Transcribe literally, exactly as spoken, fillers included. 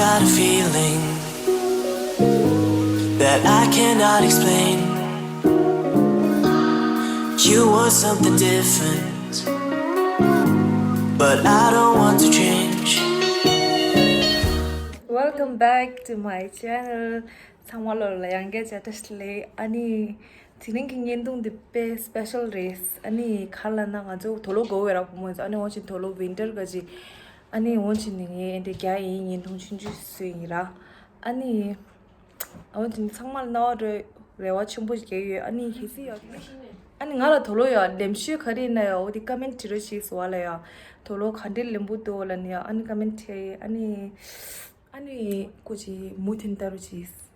Got a feeling that I cannot explain. You want something different, but I don't want to change. Welcome back to my channel. ཚང་མ་ལོ་ལ་ཡང་བསྐྱར་བཅར་འདྲི་ཞུ་ལེ། ཨ་ནི་དེ་རིང་གི་བརྙན་ཐུང་འདི་དཔེ་སི་པེ་ཤལ་རེད། ཨ་ནི་ག་རེ་ལབ་ན་ང་ཚོ་དུག་ལོག་དགོས་པ་རག་པོ་མོ་ཡིན། ཨ་ནི་འོ་ཅིན་དུག་ལོག་ཝིན་ཊར་ག་ཅི། ཨ་ནི་འོ་ཅིན་ནི་ངས་འདི་རྒྱ་ཡིན་བརྙན་ཐུང་ཆུང་ཆུང་བཟོས་ཡིན་ར། ཨ་ནི་འོ་ཅིན་ཚང་མ་ལ་རྣ་བ་རོལ་རེ་བ་ཆེན་པོ་ཞིག་རྒྱག་ཡོད། ཨ་ནི་གལ་སྲིད་ཡོད། ཨ་ནི་ང་ལ་དུག་ལོག་ཡོད་ལེམ་ཤོད་ག་རེ་ཡིན་ན་ཡོད་འོ་དེ་ཀ་མེན་ཊི་བྲིས་རོགས་བྱེད་ཟེར་བ་ལ་ཡོད། དུག་ལོག་ག་འདྲའི་ལེམ་པོ་འདུག་ལབ་ནི་ཡོད། ཨ་ནི་ཀ་མེན་ཊི་བྲིས། ཨ་ནི་ཨ་ནི་ཀོ་ཅི་མུ་མཐུད་ལྟ་རོགས་བྱེད།